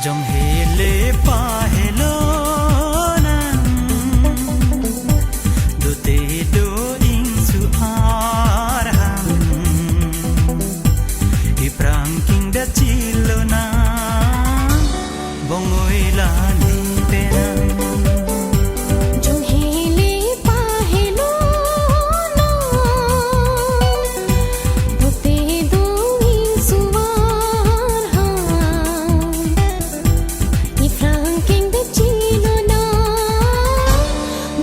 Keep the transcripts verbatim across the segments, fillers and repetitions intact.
Jong hele pahelo nang, dote do ingsu arhang, iprang king da chilo nang, bongoi la ni penang. Jong hele pahelo nang, dote do ingsu arhang, iprang king da chilo nang,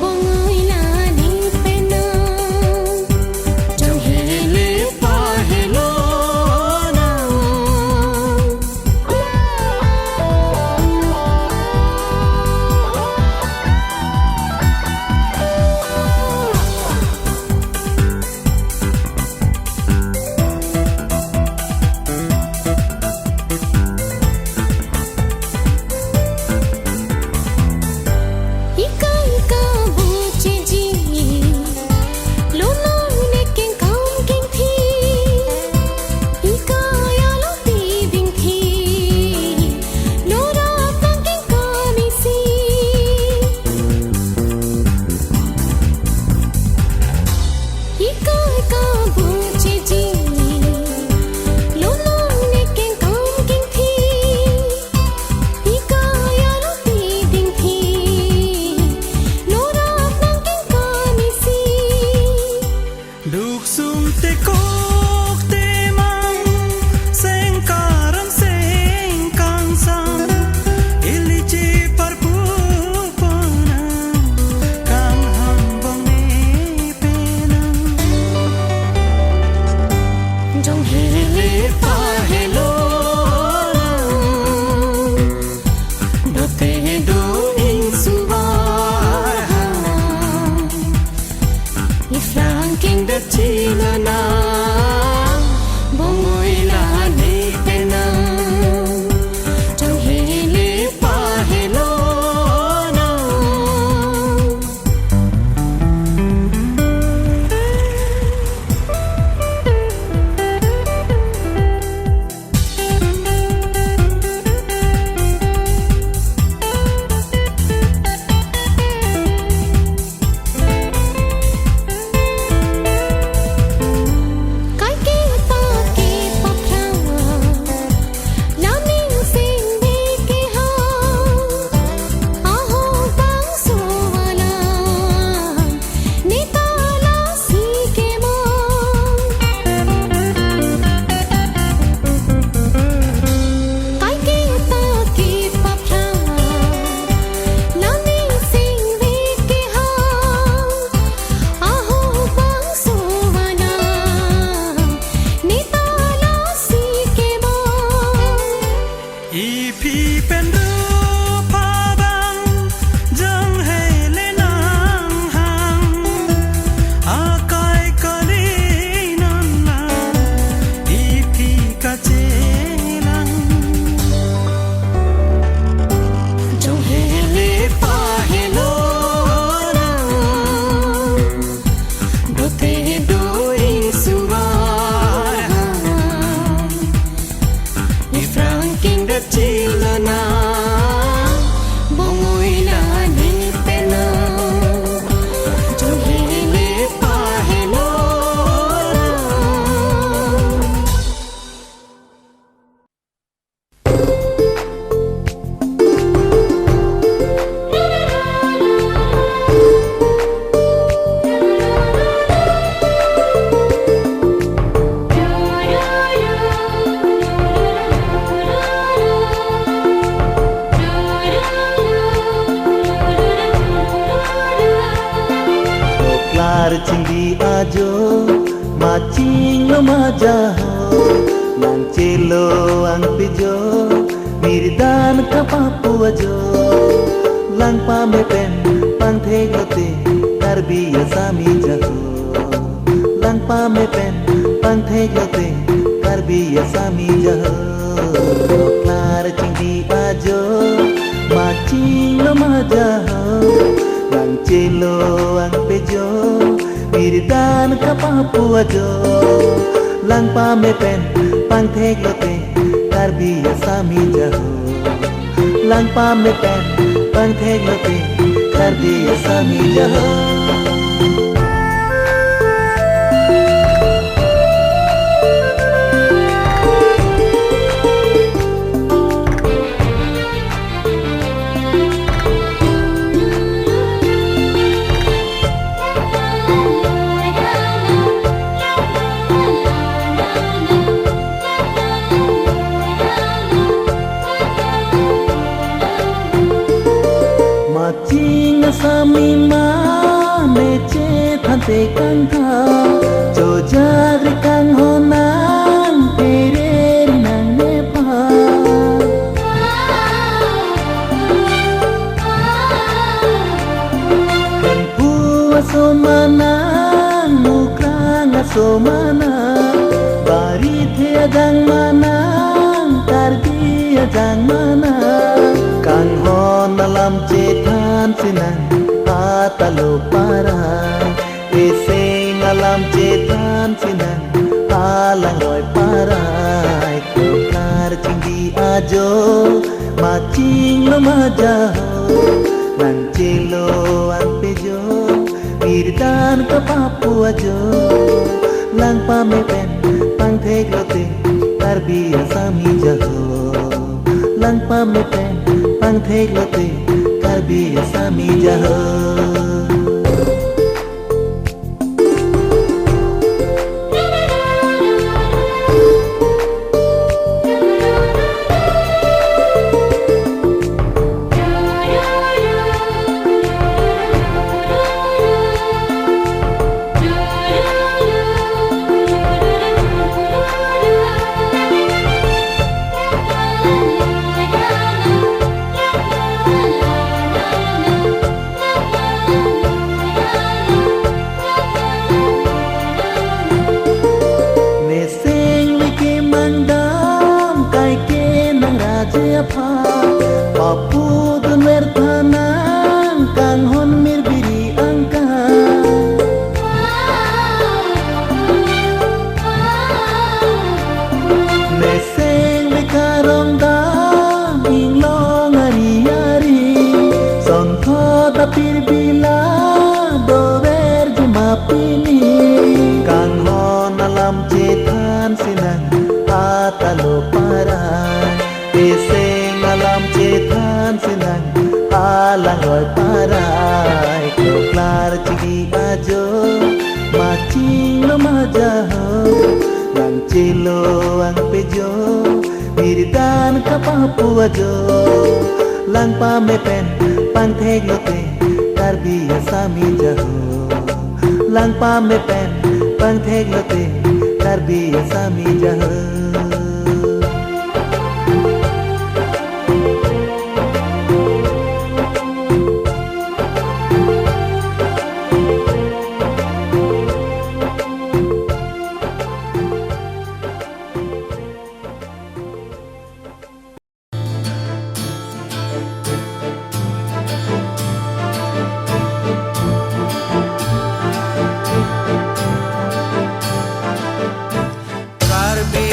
bongoi la ni penang. Jong hele pahelo nang. Ika ika buche ji, lo nang ne kengkam kengthi. Ika ya lo ti dingthi, lo ra kang kengkam isi. Ika ika buche ji, lo nang ne kengkam kengthi. Ika ya lo ti dingthi, lo ra kang kengkam isi. Duk sum te kok te mang, seng karan seng kangsam, ili che parpu pona, kanghang bong ne penang. Jong hele pahelo nang, dote do ingsu arhang, iprang king da chilo nang, bongoi la ni penang. Jong hele pahelo nang. Kaike ta kepaphrang, la ning sing bi keha, ahok bangso alam, ne ta lasi kemo. Kaike ta kepaphrang, la ning sing bi keha, ahok bangso alam, ne ta lasi kemo. Iphi pen ru phabang, jong hele nang hang, akai kali non lang, iphi kachelang. Jong hele pahelo nang, dote do ingsu arhang, iprang king da chilo nang, bongoi la ni penang. Jong hele pahelo nang. Klar chingdi ajo, ma chinglo ma jaho, nang chelo angpe jo, mir dan kapapu ajo. Lang pame pen pangthek lote, Karbi asami jaho. Lang pame pen pangthek lote, Karbi asami jaho. Klar chingdi ajo, ma chinglo ma jaho, nang chelo angpe jo, mir dan kapapu ajo. Lang pame pen pangthek lote, Karbi asami jaho. Langpame pen pangthek lote Karbi Assami jaho. Maching Assami ma meche thante kangtha, chojak ri kanghon nang phere ri nang nepha. Hemphu aso ma nang, mukrang aso ma nang, barithe ajang ma nang, Karbi ajang ma nang. Kanghon alam chethan si nang, atalo para. Eseng alam chethan si nang, alangroi para. Koklar chingdi ajo, maching lo ma jaho, nang chelo an pejo, birdan kapapu ajo. Langpame pen pangthek lote Karbi Assami jaho. Langpame pen pangthek lote Karbi Assami jaho. Neseng leke mangdam kaike nang raje apha, papu dunver thanang kanghon mir biri angka. Neseng le karong dam inglong ari ari, sonthot apir bila dover jima pini. Kanghon alam chethan si nang, atalo para. Eseng alam chethan si nang, alangroi para. Koklar chingdi ajo, maching lo ma jaho, nang chelo an pejo, birdan kapapu ajo. Langpame pen pangthek lote Karbi Assami jaho. Langpame pen pangthek lote Karbi Assami jaho. Karbi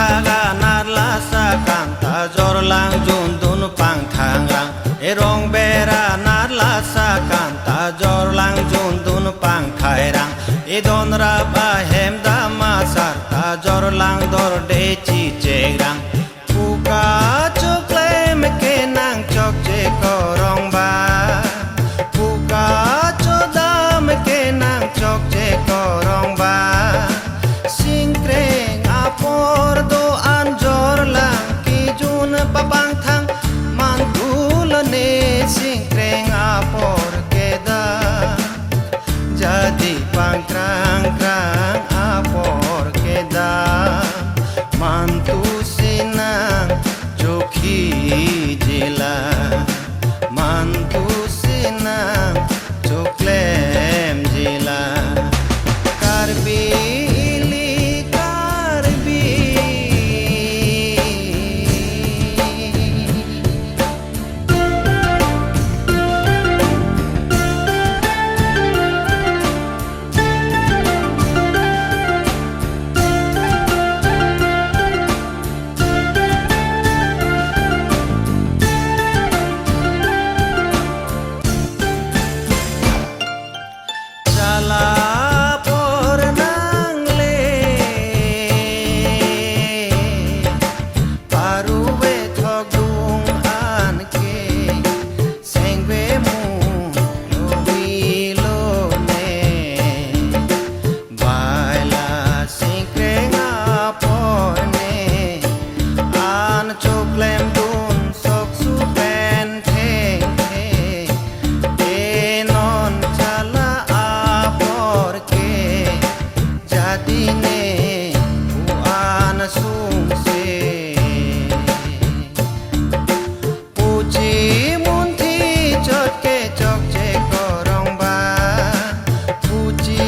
Agan arlasa kanta jorlang jundun pangthangrang. Erong bera narlasa kanta jorlang jundun pangthairang. Idon rap ahem dam asarta jorlang dorde chichekrang. Puka choklem kenang chokche korong ba. Puka chodam kenang chokche korong ba. Singkreng apor do-an jorlang kejun papangthang, mantu lone singkreng apor kedam. Jadi pangkrangkrang apor kedam, mantu sinang chokhi jila, mantu sinang choklem jila. Karbi ili Karbi. Chala apor nangle, paruve thokdung anke, sengve mu lovi lone. Baila singkreng apor ne, an choklemdun soksu pen thengtheng. E non chala apor ke, jadi ne pu-an sungse. Puji munthi chotke chokche korong ba. Puji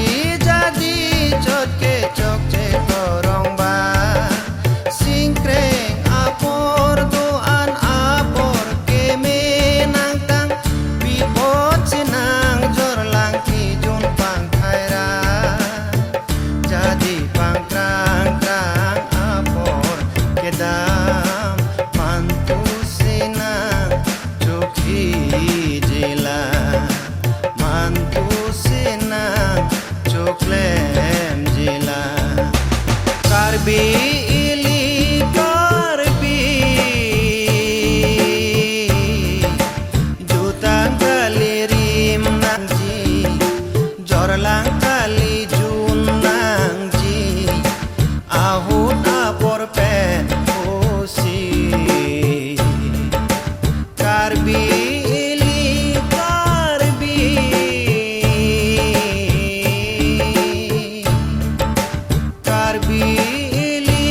jadi chotke chokche korong ba. Singkreng apor do-an apor keme nangtang, pi apot si nangjorlang kejun pangthairang. Jadi pangkrangkrang apor kedam, mantu sinang chokhi jila, mantu sinang choklem jila. Karbi ili Karbi, jutang kali rim nangji, jorlang kali jun nangji, ahut apor pen pusi. Karbi ili Karbi, Karbi ili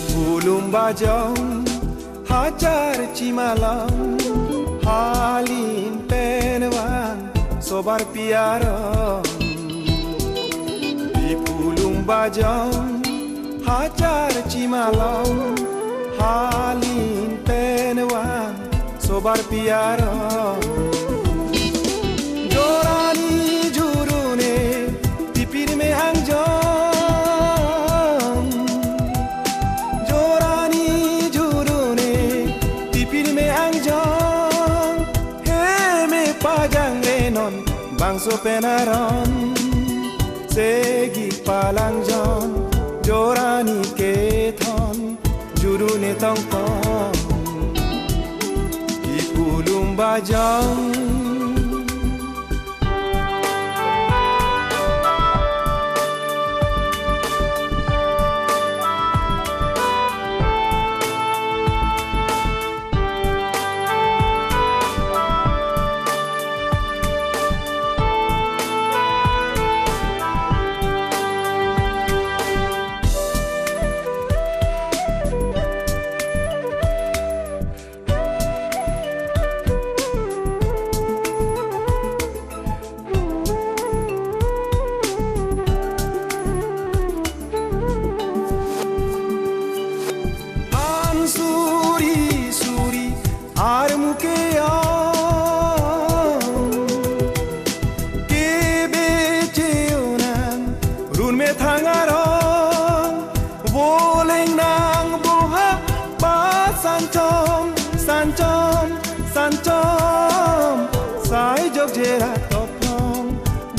Pulum bajong hajar chimalong, halin pen vang sobar piaron. Ipulum bajong hajar chimalong, halin pen vang sobar piaron. Jorani jurune tipir me angjong. Jorani jurune tipir me angjong. Heme pajang renon bangso pen aron. Segi palangjon jorani kethon. Jurune tongtong ipulum bajong. An suri suri armu ke-ong, kebecheo nang run methang arong. Voleng nang boha ba sanchom, sanchom, sanchom. Sai jok jera tophong,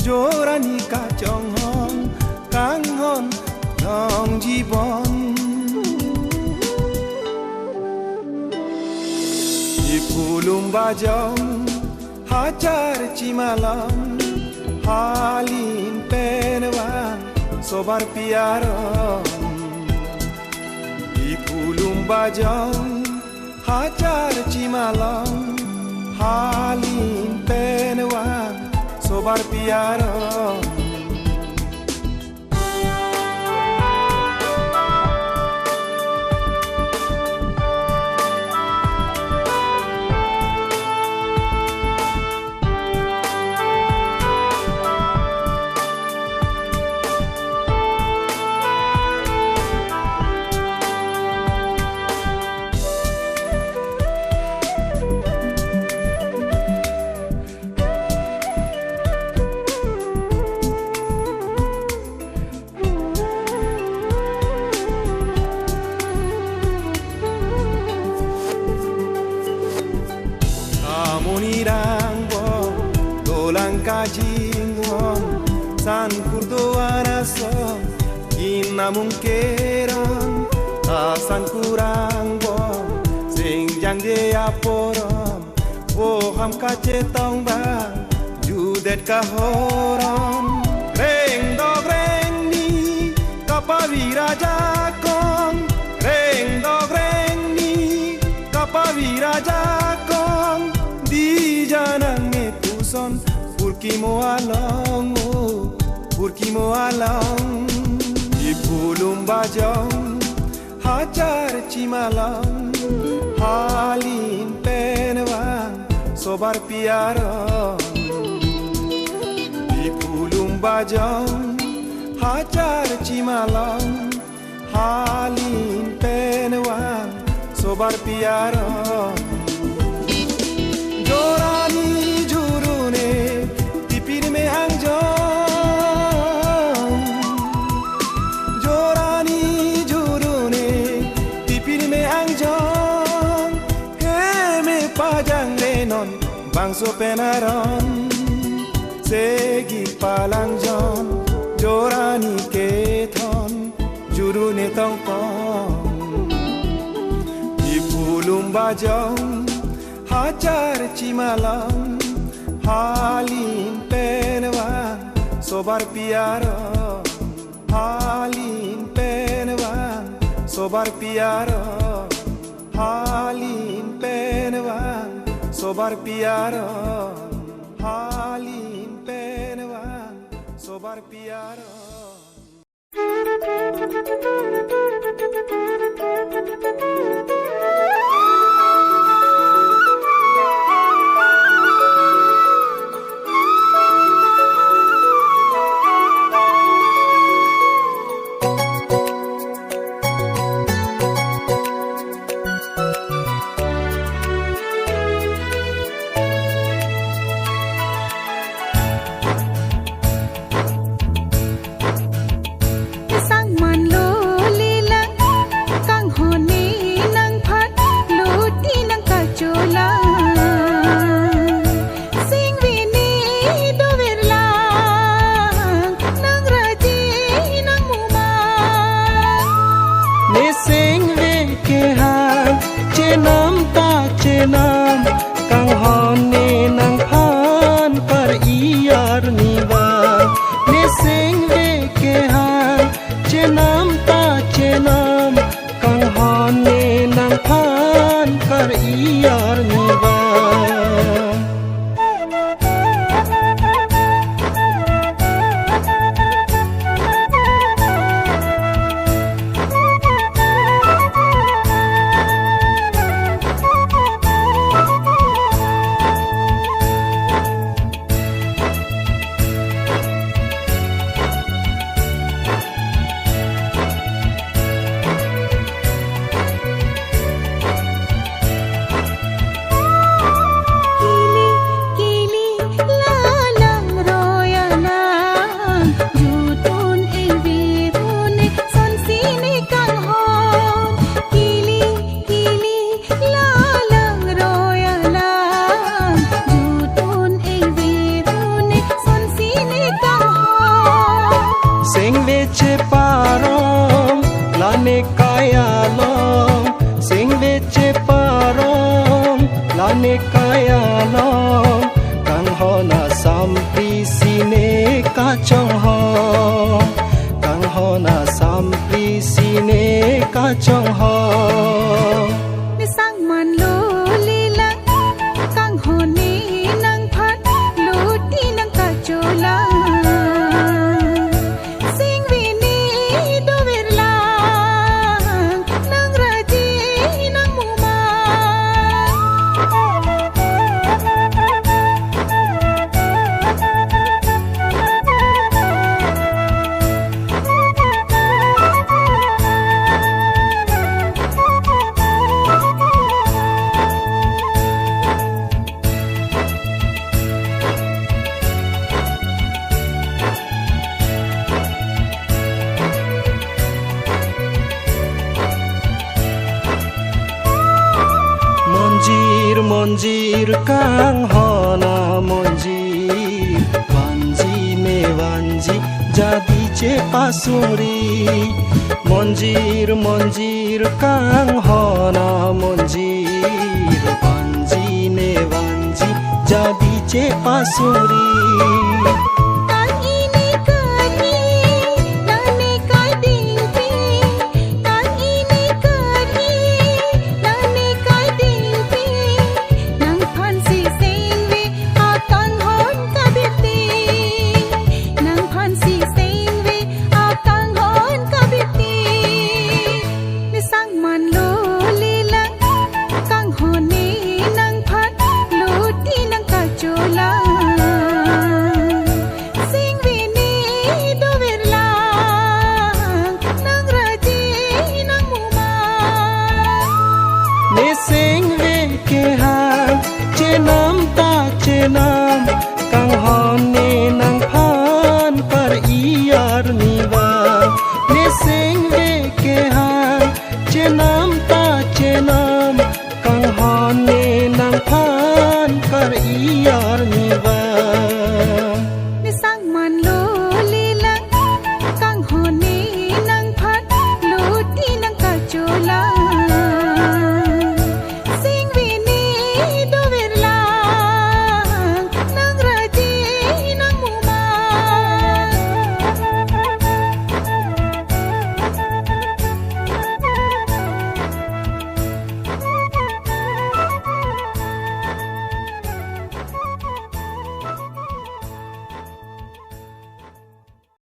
jorani kachonghong, kanghon nong jibon. Ipulum bajong hajar chimalong, halin pen vang sobar piaron. Ipulum bajong hajar chimalong, halin pen vang sobar piaron. Amonirang bo dolang kajinghon, san kurdo anason, kinamung keron, asan kurang bo, singjang je aporon. Boham kachetong bang, judet kahoron. Rengdok rengni kapavir ajakong, rengdok rengni kapavir ajakong. Dijanang mepuson, purkimo along o, purkimo along. Ipulum bajong hajar chimalong, halin pen vang sobar piaron. Ipulum bajong hajar chimalong, halin pen vang sobar piaron. Jorani jurune tipir me angjong. Jorani jurune tipir me angjong. Heme pajang renon bangso pen aron. Segi palangjon jorani kethon, jurune tongtong. Ipulum bajong hajar chimalong, halin pen vang sobar piaron. Halin pen vang sobar piaron. Halin pen vang sobar piaron. Halin pen vang sobar piaron. Nam kanghon ne nangphan kar-i arni vang, ne sengve kehang chenam ta chenam, kanghon ne nangphan kar-i arni vang. Kili, kili, la langroi alang, jutun ingvirun ne, sonsi ne kanghon. Kili, kili, la langroi alang, jutun ingvirun ne, sonsi ne kanghon. Sengve cheparong, la ne kai along, sengve cheparong, la ne kai along, kanghon asampri si ne kachonghong, kanghon asampri si ne kachonghong. Ne sang manlo lelang, kanghon ne nangphan luti nangkacholang. Sengve ne dover lang, nangraji nangmuma. Monjir, monjir, kanghon amonjir, vanji ne vanji, jadi chepasungri. Monjir, monjir, kanghon amonjir, vanji ne vanji, jadi chepasungri.